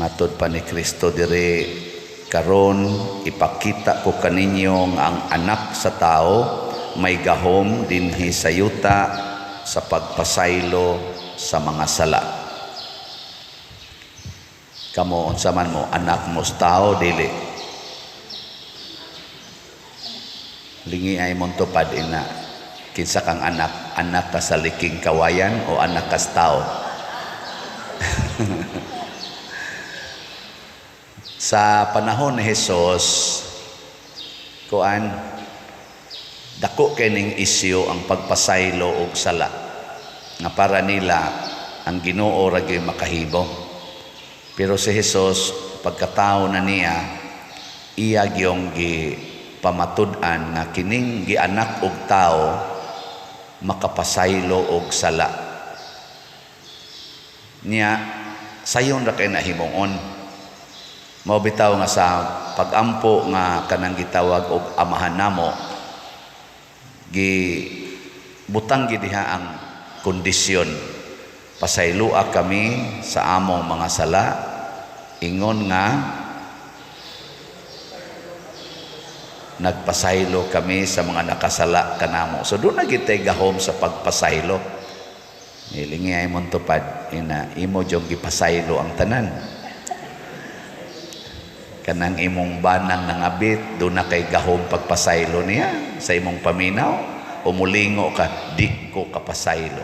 Matod pa ni Kristo diri, "Karon ipakita ko kaninyo nga ang Anak sa Tao may gahom dinhi sa yuta sa pagpasaylo sa mga sala." Kamo, unsa man mo, anak mo sa tao, dili? Lingi ay mong tupad ina. Kinsa kang anak? Anak ka sa liking kawayan o anak ka sa tao? Sa panahon ni Jesus, kuan, dako kining isyu ang pagpasaylo og sala nga para nila ang Ginoo ra gyud makahimo. Pero si Jesus, pagkatao na niya, iya gyong gipamatud-an nga kining gianak og tao makapasaylo og sala. Niya sayon ra kay nahimuon. Mao bitaw nga sa pagampo nga kanang gitawag og Amahan Namo, gi butang gid diha ang kondisyon: "Pasayloa kami sa among mga sala ingon nga nagpasaylo kami sa mga nakasala kanamo." So duna gyud tay gahom sa pagpasaylo. Nilingi ay mong tupad ina, imo jong gipasaylo ang tanan. Kanang imong banang nangabit, duna kay gahom pagpasaylo niya sa imong paminaw o mulingo ka, "Di ko kapasaylo."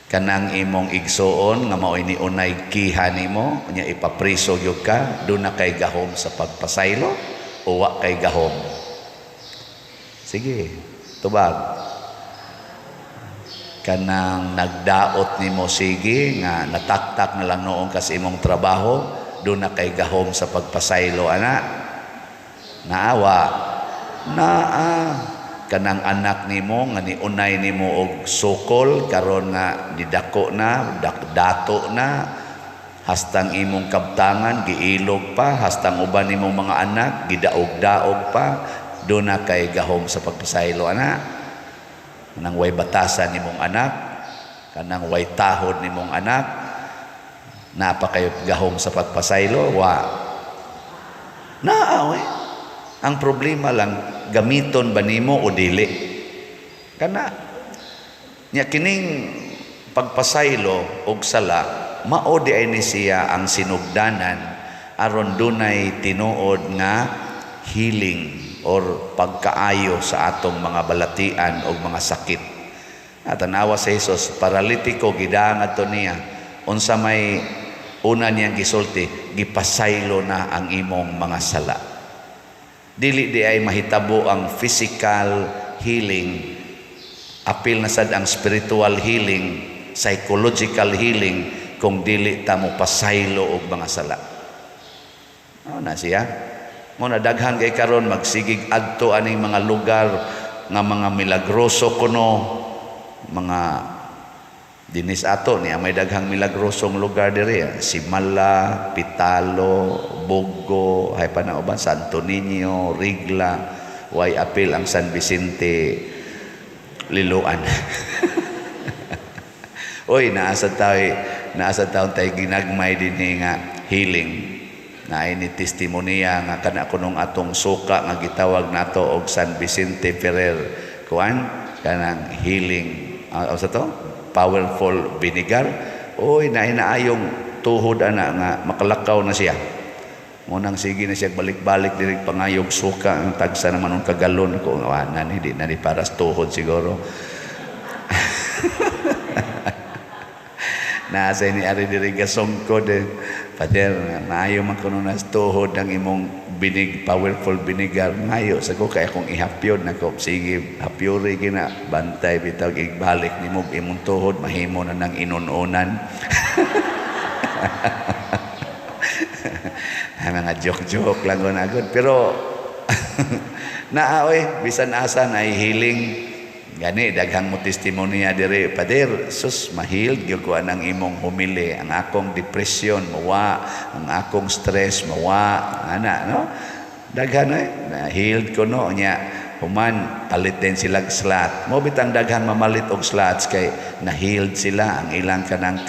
Kanang imong igsuon nga mao'y niunay kiha nimo, unya ipapriso gyud ka, duna kay gahom sa pagpasaylo o wa kay gahom? Sige, tubag. Kanang nagdaot nimo sige nga nataktak na lang noon ka sa imong trabaho, duna kay gahom sa pagpasaylo ana? Naawa naa. Kanang anak nimo nga niunay nimo og sukol, karon nga didako na, dato na, hastang imong kabtangan giilog pa, hastang uban nimong mga anak gidaog-daog pa, duna kay gahom sa pagpasaylo ana? Kanang way batasan nimong anak, kanang way tahod nimong anak, naa pa kayo gahom sa pagpasaylo? Wa naa we. Ang problema lang, gamiton ba nimo o dili kana nya. Kining pagpasaylo og sala, mao di ay ni siya ang sinugdanan aron dunay tinuod nga healing or pagkaayo sa atong mga balatian o mga sakit. At tanawa sa Jesus, paralitiko, gidaan adto niya. Unsa may una niyang gisulti? "Gipasaylo na ang imong mga sala." Dili di ay mahitabo ang physical healing, apil na sad ang spiritual healing, psychological healing, kung dili ta mo pasaylo og mga sala. Mao na siya. Mo na daghan kay karon magsigig adto aning mga lugar nga mga milagroso kuno, mga dinis ato niya may daghang milagrosong lugar diri, Simala, Pitalo, Bogo, hay pa na uban, Santo Niño, Rigla, way apil ang San Vicente Liloan. Oy, naasa taon tayo ginagmay dinhi nga healing. Naay ni testimonya nga kana kunong atong suka nga gitawag nato og San Vicente Ferrer kuan, kanang healing, sa to powerful vinegar. Oy, naay naayong tuhod ana nga makalakaw na siya. Munang sige na siya balik-balik diri pangayog suka, ang tagsa naman og kagalon ko na ni di na ni para sa tuhod siguro. Nasa ni ari diri gasongkod eh. "Pader, maayo man kuno na sa tuhod ang imong binig powerful vinegar." "Ngayo sa ko kay akong ihapyon nako." "Sige, hapyori gina, bantay bitaw igbalik nimo imong tuhod mahimo na nang inununan." Ay, mga joke-joke lang ko na gud, pero naa oy, bisan asa na healing. Gani daghang mo testimonya diri, "Pader, sus, mahil gyud ko anang imong humili, ang akong depression mawa, ang akong stress mawa," ana, no? Daghan eh, na healed ko no nya. Human palit din sila slot. Mo bitang daghan mamalit og slots kay na-healed sila, ang ilang kanang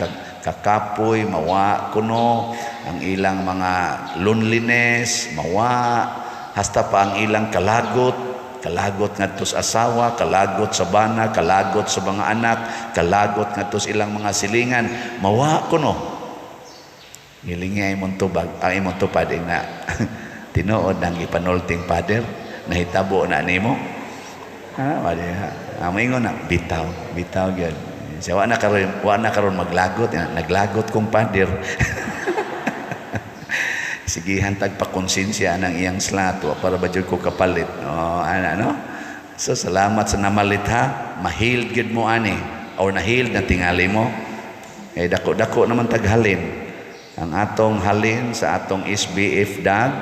kakapoy mawa kuno, ang ilang mga loneliness mawa, hasta pa ang ilang kalagot, kalagot ngadto sa asawa, kalagot sa bana, kalagot sa mga anak, kalagot ngadto sa ilang mga silingan, mawa kuno. Gilingi ay imong tubag, ang imong tupad na tinuod ang gipanulting, Father, nahitabo na nimo. Ha, wala ha. Ah, moingon na bitaw, bitaw gyud. Siya wa na karon maglagot, naglagot kong Father. Sigihan tag pakonsensya ng iyang slot wa para ba jud ko kapalit. Oh, ana no. So salamat sa namalit ha. Ma-healed gyud mo ani or na-healed na tingali mo. Eh dako-dako naman taghalin. Ang atong halin sa atong SBF DAG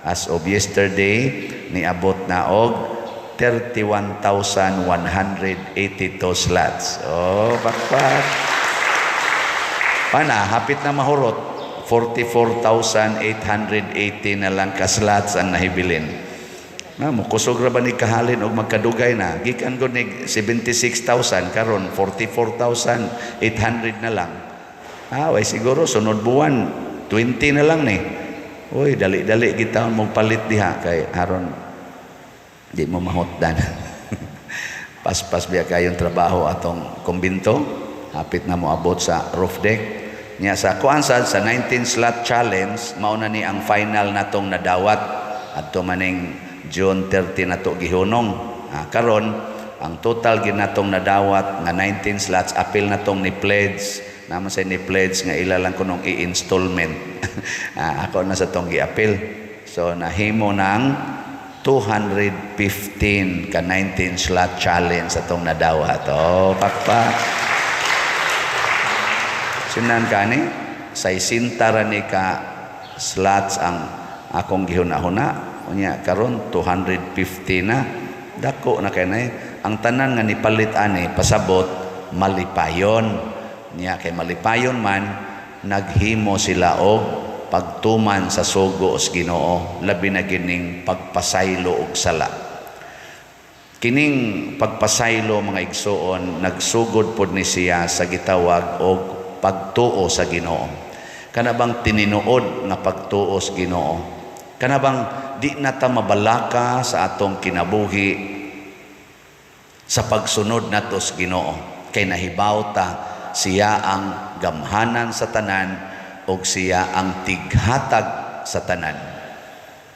as of yesterday niabot na og 31,182 slots. Oh, pakpak. Pana, hapit na mahurot. 44,880 na lang ka slots ang nahibilin. Na, mukusog ra ba ni kahalin og magkadugay na? Gikan gud ni 76,000, karon 44,800 na lang. Ah, way siguro sunod buwan 20 na lang ni. Uy, dali-dali gitawon mong palit diha kay aron di mo mahutdan. Paspas biya kayong trabaho atong kumbinto. Hapit na mo abot sa roof deck. Nya sa kuan sa 19 slot challenge, mao na ni ang final natong nadawat adto maning June 30 nato gihunong. Ah, karon ang total ginatong nadawat nga 19 slots, apil natong ni pledge naman sa ni pledge nga ila lang kunong i-installment. Ah, ako na sa tong giapil. So nahimo ng 215 ka 19 slot challenge atong nadawat. Oh, pakpak. Sinan kani 60 ra ni ka slots ang akong gihuna-huna. Unya karon 250 na. Dako na kay na ang tanan nga nipalit ani, pasabot malipayon. Nya kay malipayon man, naghimo sila og pagtuman sa sugo sa Ginoo, labi na gining pagpasaylo og sala. Kining pagpasaylo, mga igsuon, nagsugod pod ni siya sa gitawag og pagtuo sa Ginoo. Kana bang tininuod nga pagtuo sa Ginoo? Kana bang di na ta mabalaka sa atong kinabuhi sa pagsunod nato sa Ginoo kay nahibaw ta siya ang gamhanan sa tanan og siya ang tighatag sa tanan.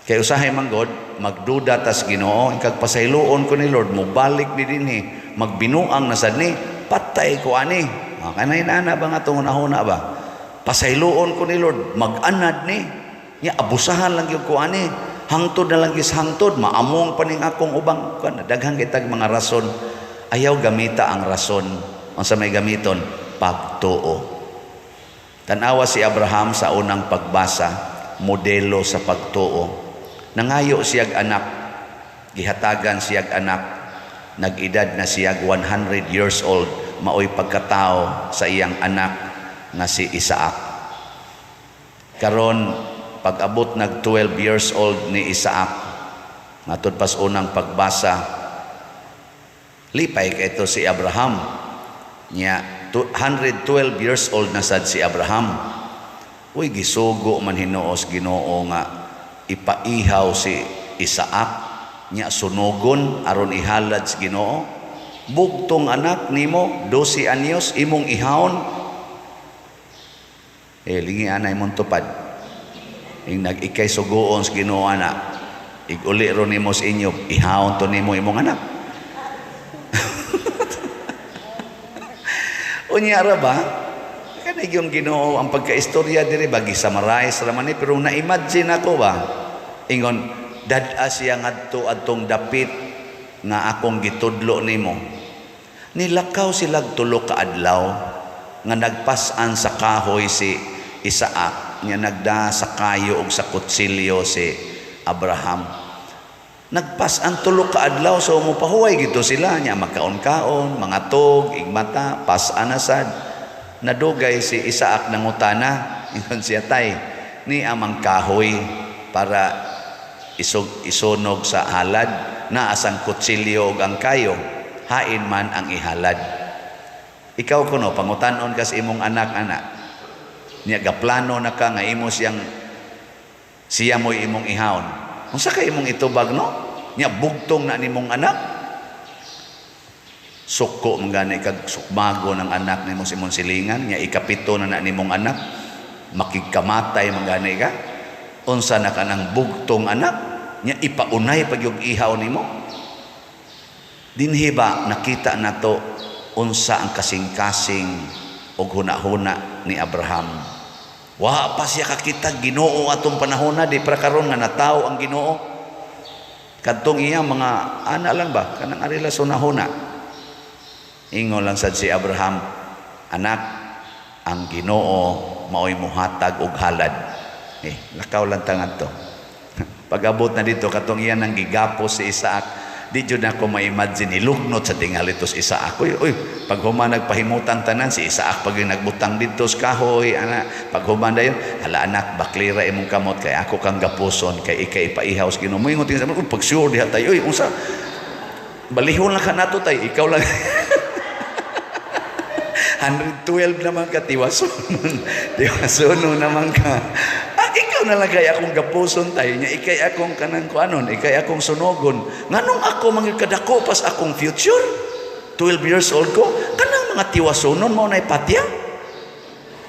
Kay usahay man god magduda tas Ginoo, ikag pasayloon ko ni Lord, mobalik ni dinhi, magbinuang na sad ni, patay ko ani. Ah, kanay na ba nga atong hunahuna ba? Pasayloon ko ni Lord, mag-anad ni. Nya abusahan lang gyud ko ani. Hangtod na lang gis hangtod, maamong pa ning akong ubang kan, daghan kitag mga rason. Ayaw gamita ang rason. Unsa may gamiton? Pagtuo. Tanawa si Abraham sa unang pagbasa, modelo sa pagtuo. Nangayo siyag anak, gihatagan siyag anak, nag-edad na siyag 100 years old, maoy pagkatao sa iyang anak nga si Isaac. Karon pag-abot nag 12 years old ni Isaac, matud pas unang pagbasa, lipay kay ito si Abraham. Nya 112 years old na sad si Abraham. Uy, gisugo man hinuos Ginoo nga ipaihaw si Isaac, nya sunugon aron ihalad sa Ginoo. Bugtong anak nimo, 12 anyos, imong ihawon. Eh lingi anay mong tupad. Ing nag-ikay sugoon sa Ginoo ana, iguli ro nimo sa inyo, ihawon to nimo imong anak. Unya ra ba? Kanay yung Ginoo ang pagkaistorya diri ba, gi-summarize ra man ni, pero na-imagine ako ba, ingon dad-a siya ngadto adtong dapit nga akong gitudlo nimo. Nilakaw sila tulo ka adlaw nga nagpas-an sa kahoy si Isaac, nya nagda sa kayo og sa kutsilyo si Abraham. Nagpas-an tulo ka adlaw, so mopahuway gito sila, nya magkaon-kaon, mga tog, igmata, pas-an na sad. Nadugay si Isaac nangutana, ingon siya, "Tay, ni amang kahoy para isunog sa halad." Naa sang kutsilyo ug ang kayo, hain man ang ihalad? Ikaw kuno, pangutanon ka sa imong anak ana niya, gaplano na ka nga imo siyang, siya mo'y imong ihawon, unsa kay imong itubag, no? Nya bugtong na nimong anak, suko man gani kag sukmago ng anak nimo sa imong silingan. Nya ikapito na na nimong anak, makigkamatay man gani ka. Unsa na kanang bugtong anak nya, ipaunay pag yung ihaw nimo? Dinhi ba nakita nato unsa ang kasing-kasing og hunahuna ni Abraham? Wa pa siya kakita Ginoo atong panahona, di pra karon nga natawo ang Ginoo. Kadtong iya mga ana lang ba, kanang arila sa hunahuna. Ingon lang sad si Abraham, "Anak, ang Ginoo maoy muhatag og halad." Eh, lakaw lang tangad to. Pag-abot na dito, katong iyan ang gigapos si Isaac, di jud nako ma-imagine, ilugnot sa tingali to si Isaac. Uy, uy, pag human nagpahimutan tanan, si Isaac pag yung nagbutang dito sa kahoy, ana, pag human dayon, "Hala anak, baklira imong kamot kay ako kang gapuson, kay ikay ipaihaw sa Ginoo." Moingon tingin sa pag sure diha tayo, uy, unsa, balihon lang ka nato tay, ikaw lang. 112 naman ka, tiwasonon. Tiwasonon naman ka. Ah, ikaw na lang kay akong gapuson tayo niya, ikay akong kanang kuanon, ikay akong sunogon. Nganong ako mangil kadako pas akong future? 12 years old ko, kanang mga tiwasonon mao nay patya.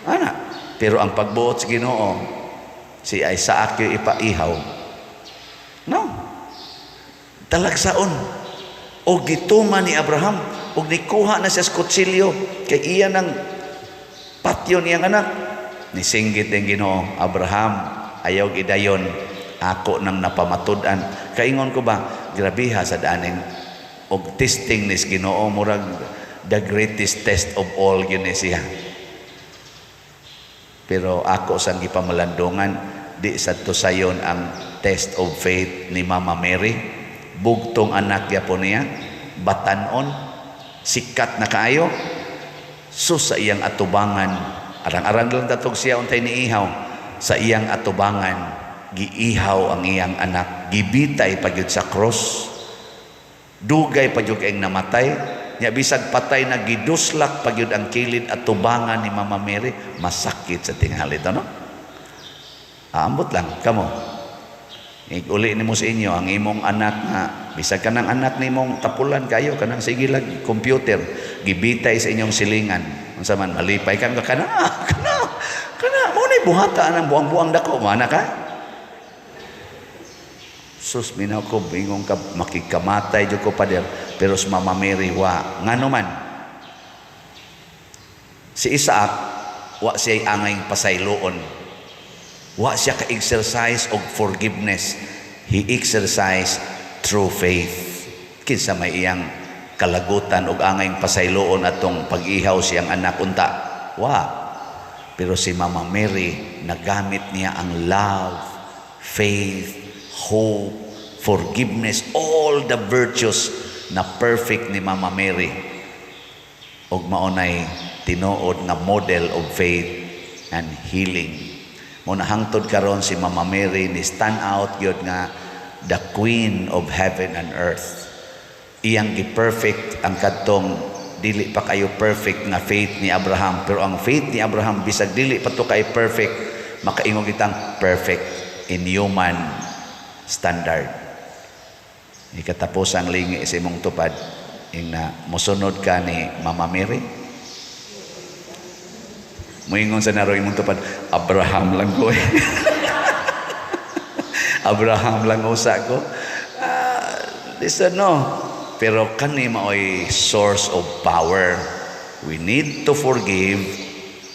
Ana, pero ang pagbuot sa Ginoo, si Isaac yung ipaihaw. No. Talagsaon. O gituma ni Abraham, ug nikuha na siya sa kutsilyo kay iya nang patyon niyang anak. Nisinggit din Ginoo, "Abraham, ayaw gidayon, ako nang napamatud-an." Kaingon ko ba, grabiha sa daaning og testing nis Ginoo, murag the greatest test of all gyud ni siya. Pero ako sang gipamalandungan, di sa to sayon ang test of faith ni Mama Mary. Bugtong anak gyapon niya, batanon, sikat na kaayo. So sa iyang atubangan, arang-arang lang tatog siya untay niihaw, sa iyang atubangan, giihaw ang iyang anak, gibitay pa gyud sa cross. Dugay pa gyud kayong namatay, nya bisag patay na, giduslak pa gyud ang kilid at tubangan ni Mama Mary, masakit sa tingali to, no? Ambot lang, kamo. Uli nimo sa inyo ang imong anak nga bisag kanang anak nimong tapulan kayo, kanang sige lang computer, gibitay sa inyong silingan, unsa man, malipay ka kana kana kana mo ni buhata ang buang-buang dako mo anak ka? Sus, minaw ko, bingong ka, makikamatay jud ko, pader. Pero sa Mama Mary, wa. Ngano man si Isaac, wa siya angay pasayloon. Wa siya ka-exercise og forgiveness. He exercise true faith. Kinsa may iyang kalagutan og angay pasayloon atong pag-ihaw siyang anak unta? Wa. Pero si Mama Mary, nagamit niya ang love, faith, hope, forgiveness, all the virtues na perfect ni Mama Mary. Og maunay tinuod nga model of faith and healing. Mo na hangtod karon si Mama Mary ni stand out gyud nga the queen of heaven and earth. Iyang gi-perfect ang kadtong dili pa kayo perfect nga faith ni Abraham, pero ang faith ni Abraham, bisag dili pa to kay perfect, makaingon kitang perfect in human standard. Ikatapos ang lingi sa imong tupad, ing na mosunod ka ni Mama Mary. Moingon sa naro imong tupad, "Abraham lang ko eh. Abraham lang usa ko." Listen, no. Pero kani maoy source of power. We need to forgive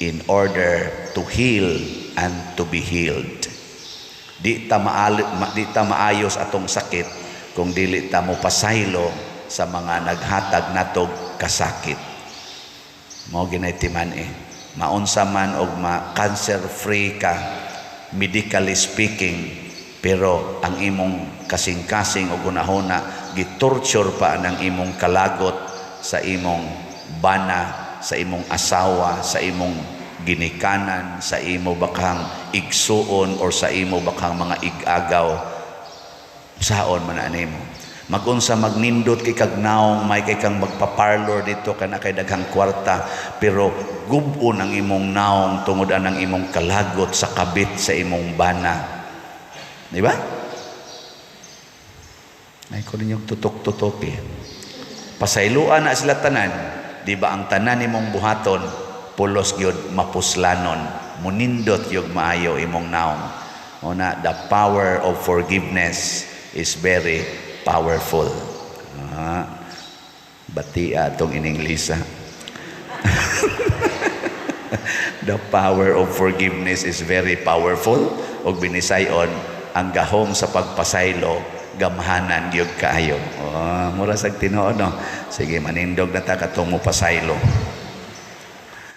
in order to heal and to be healed. Di ta maayos atong sakit kung dili ta mo pasaylo sa mga naghatag natog kasakit. Mao ginay timan eh. Maunsa man og ma cancer free ka medically speaking, pero ang imong kasing-kasing o gunahona gitorture pa ng imong kalagot sa imong bana, sa imong asawa, sa imong ginikanan, sa imo bakang igsuon or sa imo bakang mga igagaw, saon man animo. Magunsa magnindot kay kag naong, may kay kang magpa-parlor dito kana kay daghang kwarta, pero gub-on ang imong naong tungod anang imong kalagot sa kabit sa imong bana. Di ba? Ay ko ninyong tutok-tutok eh. Pasayloan na sila tanan, di ba ang tanan nimong buhaton pulos gyud mapuslanon, munindot yung maayo imong naong. Una, the power of forgiveness is very powerful. Ah, bati atong ininglisa. The power of forgiveness is very powerful. Og binisayon, ang gahom sa pagpasaylo, gamhanan gyud kaayo. Oh, mura sag tinuod, no. Sige, manindog na ta katong mo pasaylo.